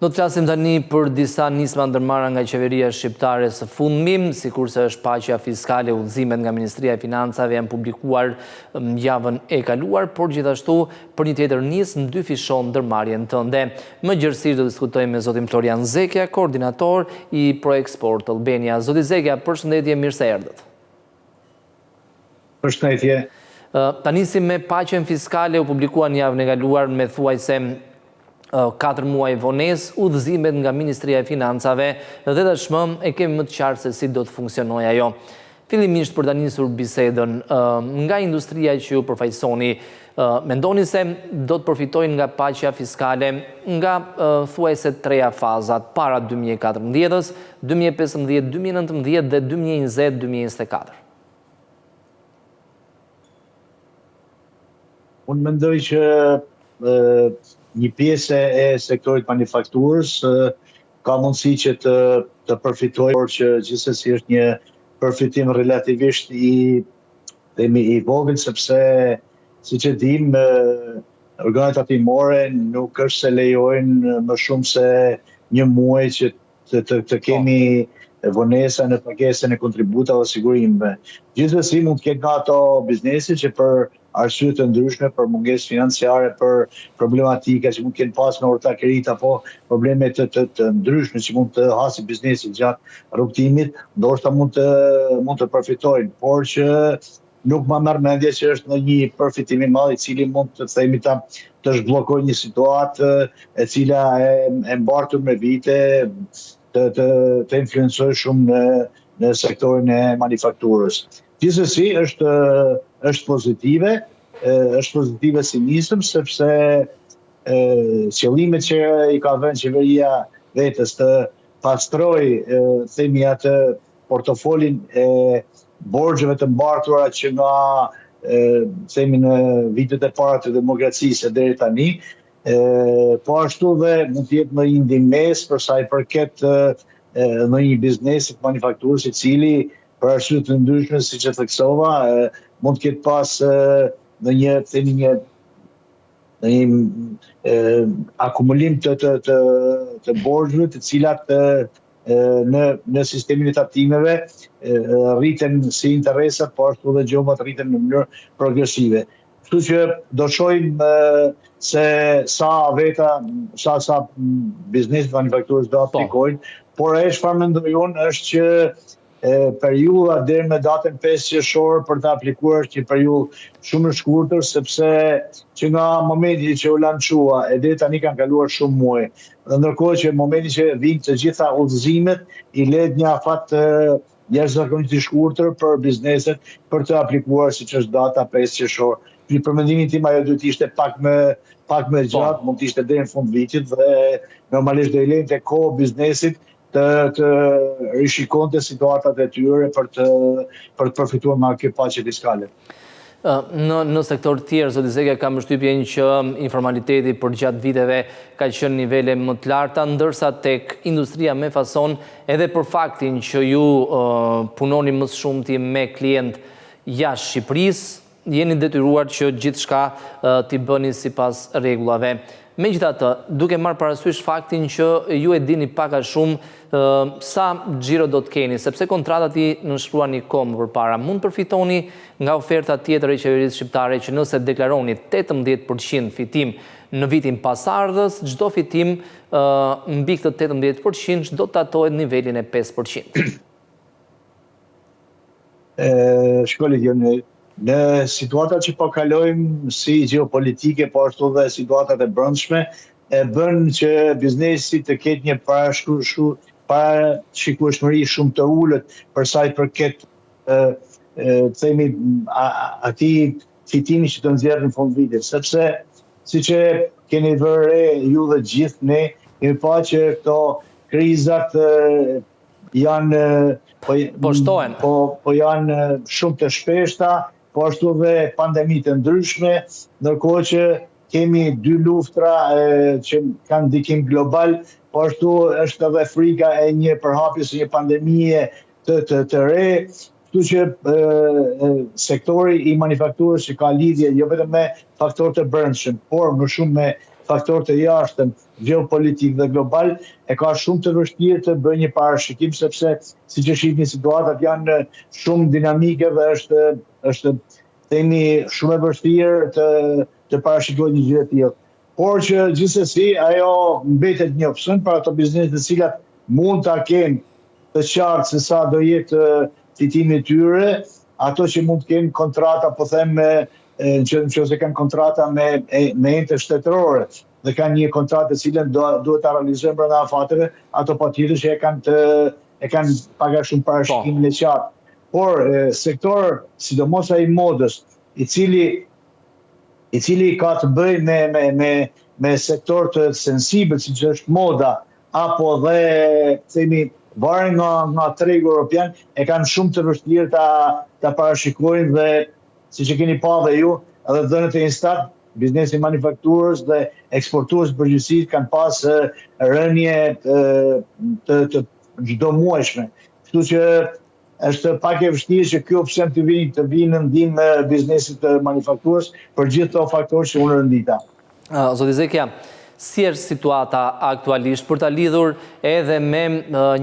Do të flasim tani për disa nisma ndërmarra nga qeveria shqiptare së fundmi, sikurse është paqja fiskale, udhëzimet nga Ministria e Financave janë publikuar javën e kaluar, por gjithashtu për një tjetër nismë dyfisho ndërmarrjen tënde. Më gjerësisht do të diskutojmë me zotin Florian Zekja, koordinator i Proexport Albania. Zoti Zekja, përshëndetje, mirë se erdhët. Përshëndetje. Ta nisim me paqen fiskale, u publikuan javën e kaluar me thuajse 4 muaj vonesë, udhëzimet nga Ministria e Financave dhe tashmë e kemi më të qartë se si do të funksionojë ajo. Fillimisht për ta nisur bisedën, nga industria që ju përfaqësoni, mendoni se do të përfitojnë nga paqja fiskale nga thuajse treja fazat para 2014-ës, 2015, 2019 dhe 2020, 2024? Unë mendoj që një pjesë e sektorit manufakturës ka mundësi që të të përfitojë, por që gjithsesi është një përfitim relativisht i themi i vogël sepse siç e dimë organet tatimore nuk është se lejojnë më shumë se një muaj që të të, të po. kemi vonesa në pagesën e kontributave dhe sigurimeve. Gjithsesi mund të ketë nga ato biznese që për arsye të ndryshme, për mungesë financiare, për problematika që mund të kenë pas me ortakëritë apo probleme të të, të ndryshme që mund të hasi biznesi gjatë rrugëtimit, ndoshta mund të mund të përfitojnë, por që nuk ma merr mendja që është ndonjë përfitim i madh i cili mund të themi ta të zhbllokojë një situatë e cila e, e mbartur me vite të të të influencojë shumë në në sektorin e manufakturës. Gjithsesi është është pozitive, është pozitive si nisëm sepse qëllimet që i ka vënë qeveria vetes të pastrojë themi atë portofolin e borxheve të mbartura që nga themi në vitet e para të demokracisë e deri tani, e, po ashtu dhe mund të jetë një ndihmesë për sa i përket ndonjë biznesi të manufakturës i cili për arsye të ndryshme siç e theksova, mund të ketë pas ndonjë themi një një akumulim të të të të borxheve të cilat në në sistemin e tatimeve rriten si interesat, po ashtu dhe gjobat rriten në mënyrë progresive. Kështu që do shohim se sa veta, sa sa bizneset e manufakturës do po. aplikojnë, por ajo çfarë mendoj unë është që periudha deri në datën 5 qershor për të aplikuar është një periudhë shumë e shkurtër sepse që nga momenti që u lançua e deri tani kanë kaluar shumë muaj. Dhe ndërkohë që momenti që vijnë të gjitha udhëzimet i lehet një afat jashtëzakonisht i shkurtër për bizneset për të aplikuar siç është data 5 qershor. Në për mendimin tim ajo duhet të ishte pak më pak më po. gjatë, mund të ishte deri në fund vitit dhe normalisht do i lente kohë biznesit të të rishikonte situatat e tyre për të për të përfituar nga kjo paqe fiskale. Në në sektorë të tjerë, zoti Zekja, kam përshtypjen që informaliteti përgjatë viteve ka qenë nivele më të larta, ndërsa tek industria me fason edhe për faktin që ju punoni më së shumti me klientë jashtë Shqipërisë, jeni detyruar që gjithçka t'i bëni sipas rregullave. Megjithatë, duke marrë parasysh faktin që ju e dini pak a shumë sa xhiro do të keni, sepse kontratat i nënshkruani kohë më përpara, mund të përfitoni nga oferta tjetër e qeverisë shqiptare që nëse deklaroni 18% fitim në vitin pasardhës, çdo fitim mbi këtë 18% do të tatohet në nivelin e 5%. Shiko Ledion, në situatat që po kalojmë si gjeopolitike, po ashtu dhe situatat e brendshme, e bën që biznesi të ketë një parashikueshmëri shumë të ulët për sa i përket të themi atij fitimi që të nxjerr në fund vitit, sepse siç e keni vënë re ju dhe gjithë ne, kemi pa që këto krizat janë po, po shtohen. Po po janë shumë të shpeshta, po ashtu dhe pandemi të ndryshme, ndërkohë që kemi dy luftra e, që kanë ndikim global, po ashtu është edhe frika e një përhapjes së një pandemie të të, të re. Kështu që sektori i manifakturës që ka lidhje jo vetëm me faktorë të brendshëm, por më shumë me faktorë të jashtëm, gjeopolitik dhe global, e ka shumë të vështirë të bëjë një parashikim sepse siç e shihni situatat janë shumë dinamike dhe është është themi shumë e vështirë të të parashikohet një gjë e tillë. Por që gjithsesi ajo mbetet një opsion për ato biznese të cilat mund ta kenë të qartë se sa do jetë fitimi i tyre, ato që mund të kenë kontrata, po them me në qoftë se kanë kontrata me me ente shtetërore dhe kanë një kontratë të cilën do duhet ta realizojnë brenda afateve, ato patjetër që e kanë të e kanë pak a shumë parashikimin e qartë. Por sektor, sidomos ai i modës, i cili i cili ka të bëjë me me me me sektor të sensibël siç është moda apo dhe themi varen nga nga tregu europian e kanë shumë të vështirë ta ta parashikojnë dhe siç e keni pa dhe ju edhe dhënat e Instat biznesi manufakturës dhe eksportues në përgjithësi kanë pas rënie të të, të çdo muajshme. Kështu që Është pak e vështirë që ky opsion të vijë të vijë në ndihmë biznesit të manufakturës për gjithë këto faktorë që unë rendita. Zoti Zekja, si është situata aktualisht për ta lidhur edhe me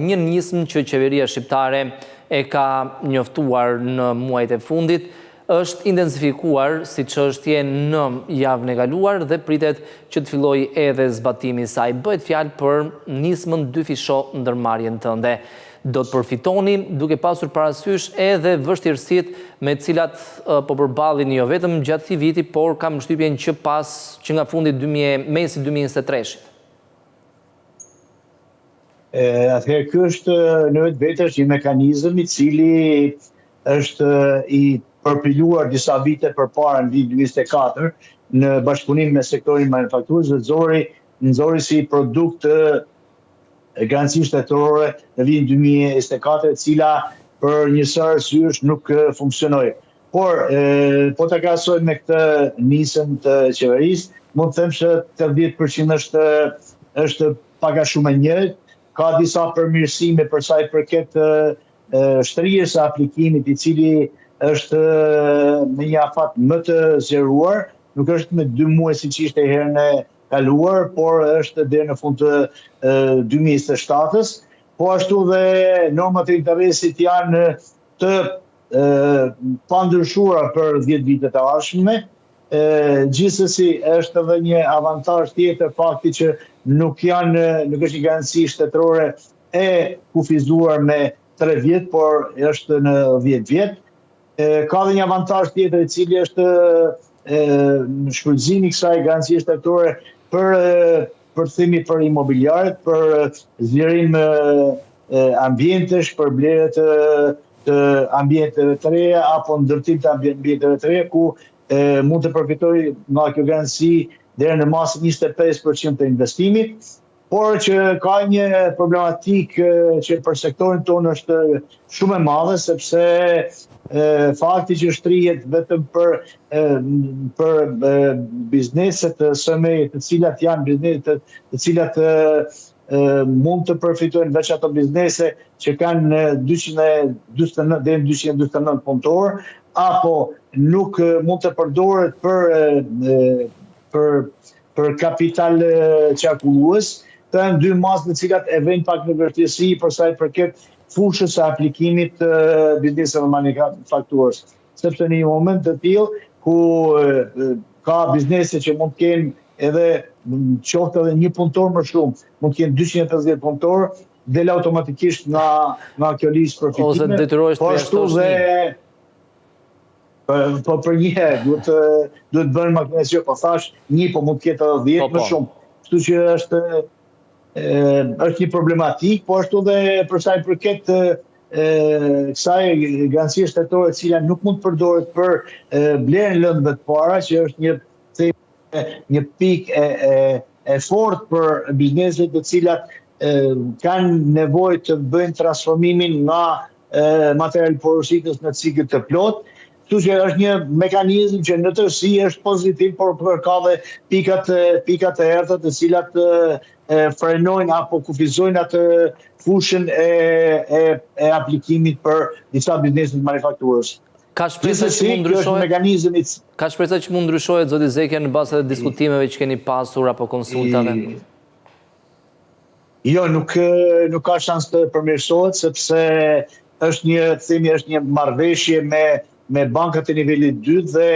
një nismë që qeveria shqiptare e ka njoftuar në muajt e fundit, është intensifikuar si çështje në javën e kaluar dhe pritet që të fillojë edhe zbatimi i saj. Bëhet fjalë për nismën dyfisho ndërmarrjen tënde. Do të përfitoni duke pasur parasysh edhe vështirësitë me të cilat po përballeni jo vetëm gjatë këtij viti, por kam përshtypjen që pas që nga fundi mesi 2023-shit. Atëherë ky është në vetvete është një mekanizëm i cili është i përpiluar disa vite përpara në vitin 2024 në bashkëpunim me sektorin manufakturës dhe nxori nxori si produkt garancinë shtetërore në vitin 2024 e cila për një sërë arsyesh nuk funksionoi. Por, po ta krahasojmë me këtë nismë të qeverisë, mund të them se 80% është është pak a shumë e njëjtë, ka disa përmirësime për sa i përket shtrirjes së aplikimit i cili është me një afat më të zgjeruar, nuk është me dy muaj siç ishte herën e kaluar, por është deri në fund të 2027-ës. Po ashtu dhe normat e interesit janë të pandryshuara për 10 vitet e ardhshme. Gjithsesi është edhe një avantazh tjetër fakti që nuk janë nuk është një garanci shtetërore e kufizuar me 3 vjet, por është në 10 vjet. Ka dhe një avantazh tjetër i cili është shfrytëzimi i kësaj garancie shtetërore për për të themi për imobiliaret, për zgjerim ambientesh, për blerje të të ambienteve të reja apo ndërtim të ambienteve të reja ku e, mund të përfitojë nga kjo garanci deri në masën 25% të investimit, por që ka një problematikë që për sektorin tonë është shumë e madhe sepse fakti që shtrihet vetëm për për bizneset SME, të cilat janë bizneset të cilat mund të përfitojnë veç ato biznese që kanë 249 deri në 249 punëtorë apo nuk mund të përdoret për për për kapital qarkullues, këto janë dy masë të cilat e vënë pak në vështirësi për sa i përket fushës së aplikimit të bizneseve manufakturës. Sepse në një moment të tillë ku ka biznese që mund të kenë edhe qoftë edhe një punëtor më shumë, mund të kenë 250 punëtorë, del automatikisht nga nga kjo listë përfitime. Ose detyrohesh të po ashtu dhe Po, po për një herë, duhet të duhet të bëhen makinacion, po thash një, po mund të ketë edhe 10 po, më po. shumë. Kështu që është e, është një problematikë, po ashtu dhe për sa i përket e, kësaj garancie shtetërore e cila nuk mund të përdoret për blerjen e lëndëve të para, që është një një pikë e, e, e fortë për bizneset të cilat e, kanë nevojë të bëjnë transformimin nga material porositës në cikël të plotë. Kështu që është një mekanizëm që në tërësi është pozitiv, por por ka dhe pikat pikat e errëta të cilat e frenojnë apo kufizojnë atë fushën e e e aplikimit për disa biznese të manifakturës. Ka shpresa që mund ndryshohet? Mekanizëm i Ka shpresa që mund ndryshohet zoti Zekja në bazë të diskutimeve që keni pasur apo konsultave? Jo, nuk nuk ka shans të përmirësohet sepse është një, themi, është një marrëveshje me me bankat e nivelit 2 dhe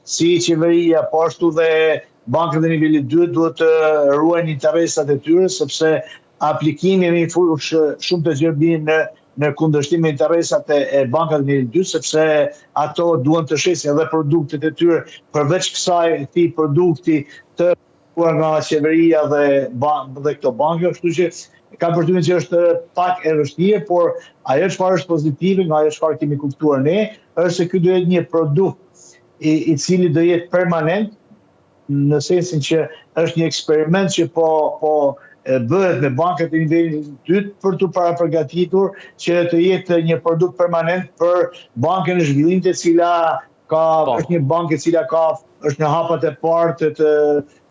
si qeveria po ashtu dhe bankat e nivelit 2 duhet të ruajnë interesat e tyre sepse aplikimi në një fushë shumë të gjerë bie në në kundërshtim me interesat e, e bankave të nivelit 2 sepse ato duan të shesin edhe produktet e tyre përveç kësaj këtij produkti të nga qeveria dhe dhe këto banka, kështu që kam përshtypjen që është pak e vështirë, por ajo çfarë është pozitive nga ajo çfarë kemi kuptuar ne, është se ky do jetë një produkt i, i cili do jetë permanent në sensin që është një eksperiment që po po bëhet me bankat e nivelit të dytë për t'u parapërgatitur që të jetë një produkt permanent për bankën e zhvillimit e cila Ka po. është një bankë e cila ka është në hapat e parë të të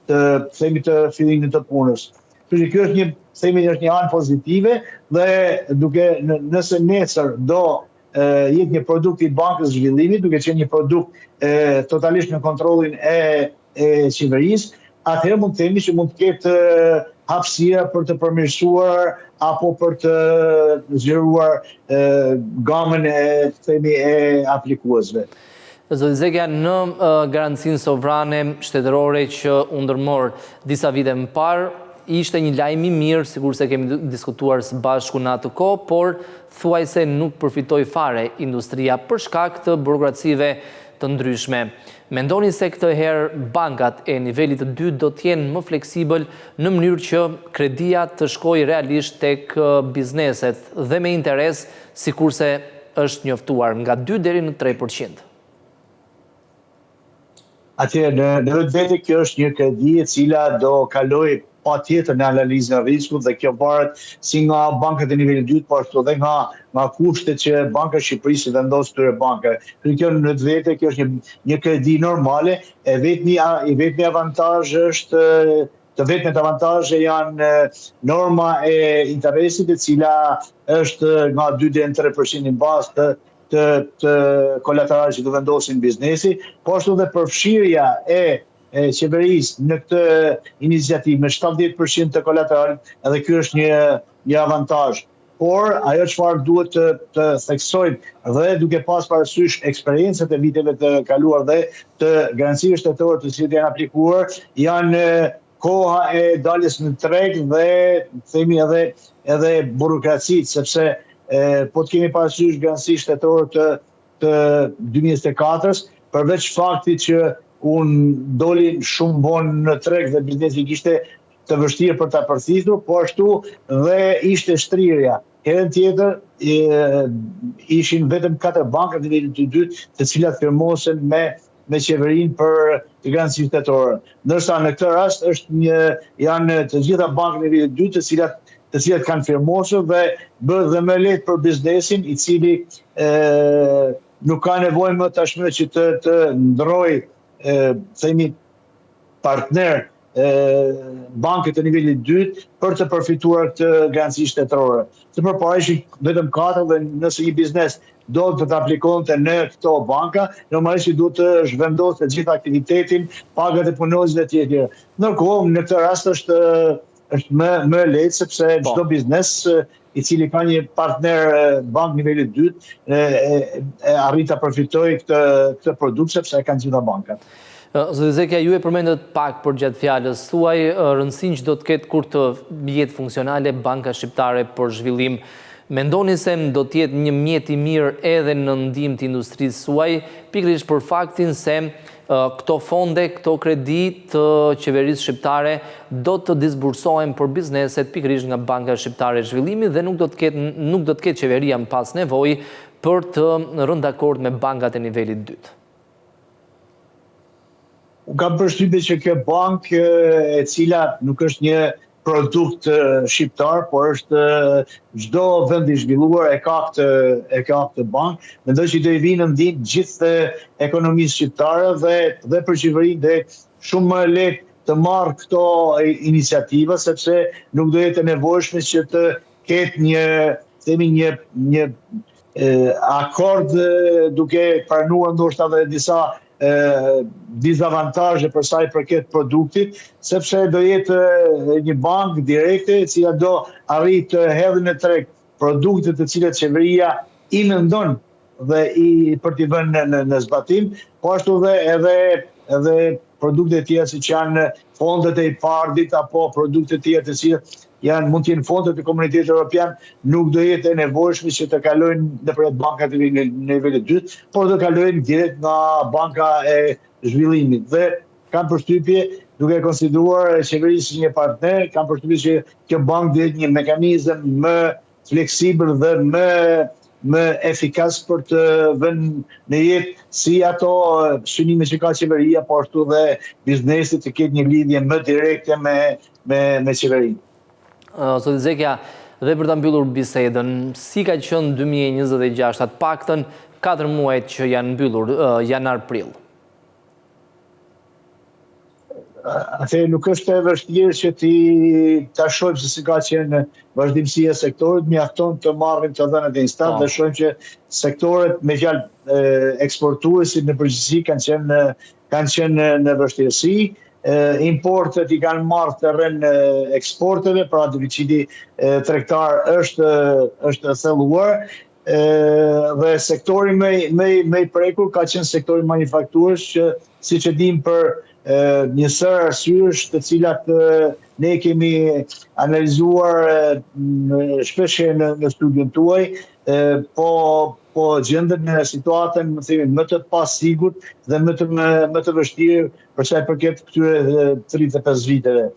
të themi të fillimit të punës. Kështu që kjo është një themi është një anë pozitive dhe duke në, nëse nesër do e, jetë një produkt i bankës së zhvillimit, duke qenë një produkt e, totalisht në kontrollin e e qeverisë, atëherë mund të themi që mund të ketë hapësira për të përmirësuar apo për të zgjeruar gamën e themi e aplikuesve. Zoti Zekja, në garancinë sovrane shtetërore që u ndërmor disa vite më parë, ishte një lajm i mirë, sikurse kemi diskutuar së bashku në atë kohë, por thuajse nuk përfitoi fare industria për shkak të burokracive të ndryshme. Mendoni se këtë herë bankat e nivelit të dytë do të jenë më fleksibël në mënyrë që kredia të shkojë realisht tek bizneset dhe me interes sikurse është njoftuar nga 2 deri në 3%. Atëherë, në, në vetvete kjo është një kredi e cila do kalojë patjetër në analizën e riskut dhe kjo varet si nga bankat e nivelit dytë, po ashtu dhe nga nga kushtet që Banka e Shqipërisë i vendos këtyre bankave. Kështu kjo në vetvete kjo është një një kredi normale, e vetmi i vetmi avantazh është të vetmet avantazhe janë norma e interesit e cila është nga 2 deri në 3% në bazë të të të kolateralit që do vendosin biznesi, po ashtu dhe përfshirja e e qeverisë në këtë iniciativë me 70% të kolateralit, edhe ky është një një avantazh. Por ajo çfarë duhet të të theksojmë dhe duke pas parasysh eksperiencat e viteve të kaluar dhe të garancive shtetërore të cilat janë aplikuar, janë koha e daljes në treg dhe themi edhe edhe burokracitë, sepse e, po të kemi parasysh garanci shtetërore të të 2024-s, përveç faktit që unë doli shumë vonë në treg dhe biznesi kishte të vështirë për ta përthithur, po ashtu dhe ishte shtrirja. Herën tjetër e, ishin vetëm katër banka të nivelit të dytë, të cilat firmosën me me qeverinë për garanci shtetërore. Ndërsa në këtë rast është një janë të gjitha bankat e nivelit të dytë të cilat të cilat kanë firmosur dhe bëhet dhe më lehtë për biznesin i cili e, nuk ka nevojë më tashmë që të të ndrojë e, themi partner e, banket e nivelit dytë për të përfituar këtë garanci shtetërore. Se përpara ishin vetëm katër dhe nëse një biznes do të të aplikonte në këto banka, normalisht që duhet të zhvendoste gjithë aktivitetin, pagat e punonjësve e tjerë. Ndërkohë, në këtë rast është është më më e lehtë sepse po. çdo biznes i cili ka një partner bankë nivelit dytë e, e, e arrit ta përfitojë këtë këtë produkt sepse e kanë gjitha bankat. Zoti Zekja, ju e përmendët pak përgjatë fjalës suaj rëndësinë që do të ketë kur të jetë funksionale Banka Shqiptare për Zhvillim. Mendoni se do të jetë një mjet i mirë edhe në ndihmë të industrisë suaj, pikërisht për faktin se Këto fonde, këto kredi të qeverisë shqiptare do të disbursohen për bizneset pikërisht nga Banka Shqiptare e Zhvillimit dhe nuk do të ketë nuk do të ketë qeveria më pas nevojë për të rënë dakord me bankat e nivelit të dytë. Unë kam përshtypjen që kjo bankë e cila nuk është një produkt shqiptar, por është çdo vend i zhvilluar e ka këtë e ka këtë bankë. Mendoj që do i vijë në ndihmë gjithë ekonomisë shqiptare dhe dhe për qeverinë dhe shumë më lehtë të marrë këto iniciativa sepse nuk do jetë e nevojshme që të ketë një themi një një akord duke pranuar ndoshta edhe disa dizavantazhe për sa i përket produktit, sepse do jetë një bankë direkte e cila do arrijë të hedhë në treg produkte të cilat qeveria i mendon dhe i për t'i vënë në, në, në zbatim, po ashtu dhe edhe edhe produkte të tjera siç janë fondet e IPARD-it apo produkte të tjera të cilat janë mund të jenë fonde të komunitetit evropian, nuk do jetë e nevojshme që të kalojnë nëpërmjet bankat e nivelit të dytë, por do kalojnë direkt nga banka e zhvillimit. Dhe kam përshtypje, duke konsideruar qeverinë si një partner, kam përshtypje që kjo bankë do jetë një mekanizëm më fleksibël dhe më më efikas për të vënë në jetë si ato synime që ka qeveria, po ashtu dhe biznesi të ketë një lidhje më direkte me me me qeverinë. Zoti Zekja, dhe për ta mbyllur bisedën, si ka qenë 2026, të paktën 4 muajt që janë mbyllur, janar-prill? Atëherë nuk është e vështirë që ti ta shohim se si ka qenë vazhdimësia e sektorit, mjafton të marrim të dhënat e INSTAT po. dhe shohim që sektorët me fjalë eksportuesit në përgjithësi kanë qenë kanë qenë në vështirësi, importet i kanë marrë terren eksporteve, pra deficiti tregtar është është thelluar dhe sektori më më më i prekur ka qenë sektori manufakturës që siç e dimë për një sërë arsyesh të cilat ne kemi analizuar shpesh herë në, në studion tuaj, po po gjendet në situatën, më themi, më të pasigurt dhe më të më, më të vështirë për sa i përket këtyre 35 viteve.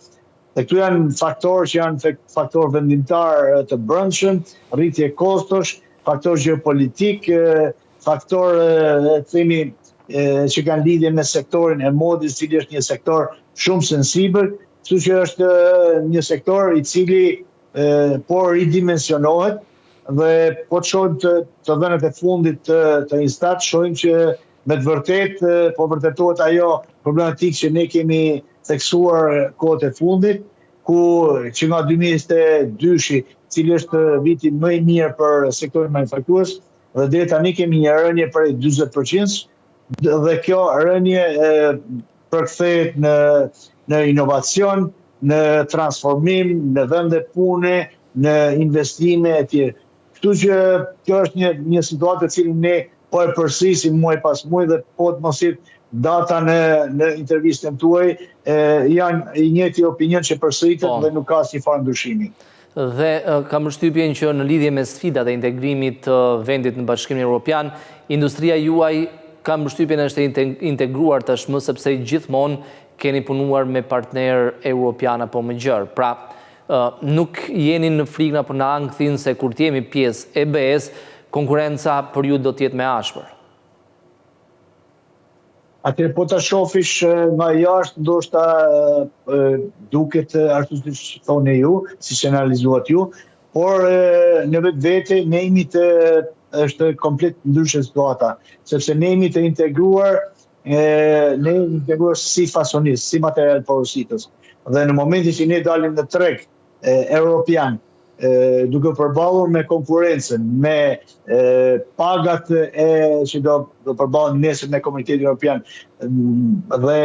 Dhe këtu janë faktorë që janë faktorë vendimtarë të brendshëm, rritje kostosh, faktorë gjeopolitik, faktorë të themi që kanë lidhje me sektorin e modës, i cili është një sektor shumë sensibël, kështu që është një sektor i cili po ridimensionohet dhe po të shohim të, të dhënat e fundit të, të Instat, shohim që me të vërtetë po vërtetohet ajo problematikë që ne kemi theksuar kohët e fundit, ku që nga 2022-shi, cili është viti më i mirë për sektorin manufakturës, dhe deri tani kemi një rënie prej 40% dhe kjo rënie përkthehet në në inovacion, në transformim, në vende pune, në investime e tjerë. Kështu që kjo është një një situatë të cilën ne po e përsërisim muaj pas muaj dhe po të mos jetë data në në intervistën tuaj, e, janë i njëjti opinion që përsëritet po. dhe nuk ka asnjë farë ndryshimi. Dhe kam përshtypjen që në lidhje me sfidat e integrimit të vendit në Bashkimin Evropian, industria juaj kam përshtypjen është e integruar tashmë sepse gjithmonë keni punuar me partnerë europian apo më gjerë. Pra, Nuk jeni në frikën apo në ankthin se kur të jemi pjesë e BE-së, konkurrenca për ju do të jetë më e ashpër? Atëherë po ta shofish nga jashtë, ndoshta duket ashtu siç thoni ju, siç analizuat ju, por në vetvete ne jemi të është komplet ndryshe situata, sepse ne jemi të integruar ne jemi integruar si fasonist, si material porositës. Dhe në momentin që ne dalim në treg e, europian, e, duke përballur me konkurrencën, me e, pagat e që do do përballen nesër me komunitetin europian dhe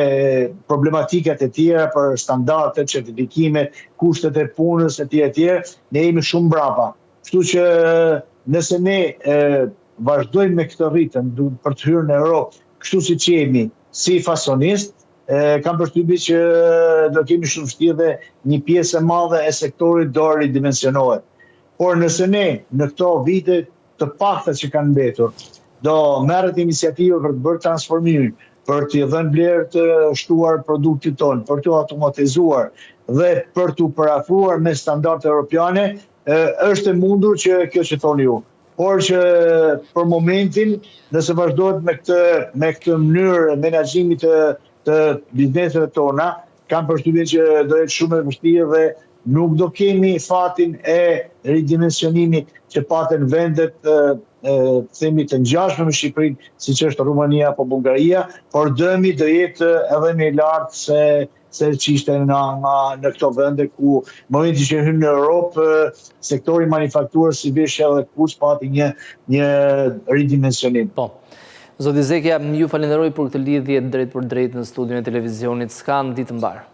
problematikat e tjera për standardet, certifikimet, kushtet e punës e tjera e tjera, ne jemi shumë mbrapa. Kështu që nëse ne e, vazhdojmë me këtë ritëm për të hyrë në Europë, kështu siç jemi, si fasonist, e, kam përshtypjen që do kemi shumë vështirë dhe një pjesë e madhe e sektorit do ridimensionohet. Por nëse ne në këto vite të pakta që kanë mbetur, do merret iniciativa për të bërë transformimin, për t'i dhënë vlerë të shtuar produktit tonë, për t'u automatizuar dhe për t'u përafruar me standarde europiane, është e mundur që kjo që thoni ju. Por që për momentin, nëse vazhdohet me këtë me këtë mënyrë menaxhimi të të bizneseve tona, kam përshtypjen që do jetë shumë e vështirë dhe Nuk do kemi fatin e ridimensionimit që patën vendet themi të ngjashme me Shqipërinë, siç është Rumania apo Bullgaria, por dëmi do jetë edhe më i lartë se se ç'ishte në në në këto vende ku në momentin që hyn në Europë, sektori manufakturës si veshje edhe këpucë pati një një ridimensionim. Po. Zoti Zekja, ju falenderoj për këtë lidhje drejtpërdrejt në studion e televizionit Skan, ditë të mbarë.